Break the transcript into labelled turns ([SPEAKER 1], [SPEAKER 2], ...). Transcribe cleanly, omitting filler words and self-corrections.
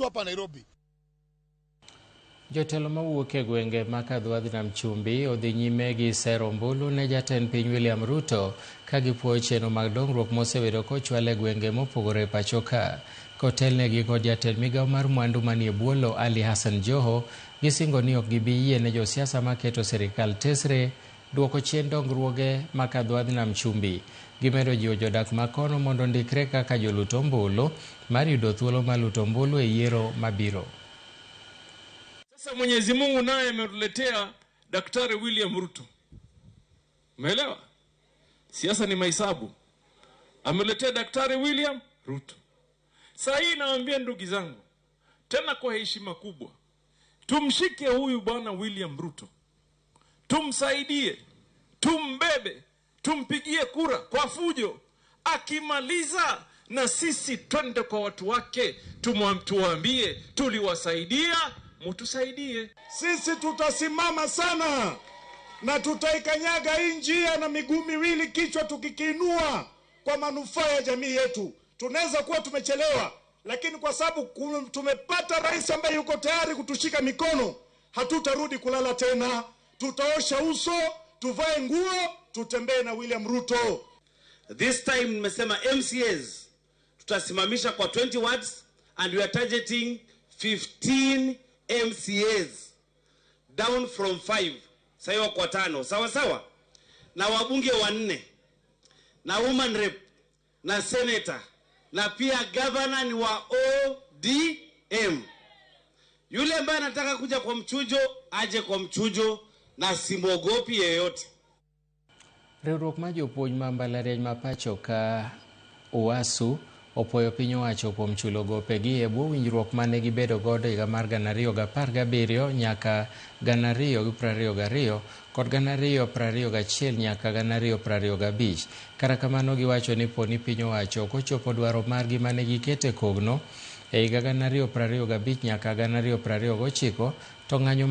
[SPEAKER 1] Hapa Nairobi.
[SPEAKER 2] Jotelo mawuok e gwenge ma Kadwadh Nam Chumbi odhi nyime gi sero ombulu ne jatend piny William Ruto ka gipuoyo chenro mag dongruok mosebedo kochwal e gwenge mopogore e pacho ka. Kotelnegi kod jatend migawo mar mwandu manie bwo lo Ali Hassan Joho, gisingo ni ok gibi yie ne josiasa maketo sirikal tesre duoko chien dongruoge ma Kadwadh Nam Chumbi. Gimedo jiwo jodak ma kono mondo ondikre kaka jolut ombulu mar yudo thuolo mar luto ombulu e yiero mabiro.
[SPEAKER 3] Sasa Mwenyezi Mungu naye ametuletea Daktari William Ruto. Umeelewa? Siasa ni mahesabu. Ameletea Daktari William Ruto. Saa hii nawaambia ndugu zangu, tena kwa heshima kubwa, tumshike huyu bwana William Ruto, tumsaidie, tumbebe, tumpigie kura kwa fujo. Akimaliza na sisi twende kwa watu wake, tuwaambie tuliwasaidia, mutusaidie.
[SPEAKER 4] Sisi tutasimama sana na tutaikanyaga hii njia na miguu miwili, kichwa tukikiinua kwa manufaa ya jamii yetu. Tunaweza kuwa tumechelewa, lakini kwa sababu tumepata rais ambaye yuko tayari kutushika mikono, hatutarudi kulala tena. Tutaosha uso, tuvae nguo, tutembee na William Ruto.
[SPEAKER 5] This time nimesema MCAs tutasimamisha kwa 20 wards and we are targeting 15 MCAs down from 5. Sasa kwa 5, sawa sawa? Na wabunge 4, na woman rep, na senator, na pia governor ni wa ODM. Yule ambaye anataka kuja kwa mchujo aje kwa mchujo na simwogopi yeyote.
[SPEAKER 2] Riwruok mar jopuonj ma mbalariany ma pacho ka UASU opuoyo piny owacho kuom chulo gopegi e bwo winjruok mane gibedo godo higa mar 2017 nyaka 2022 kod 2021 nyaka 2025. Kata kamano giwacho ni poni piny owacho ok ochopo dwaro margi mane giketo e kogno e higa 2025 nyaka 2029 to ng'anyo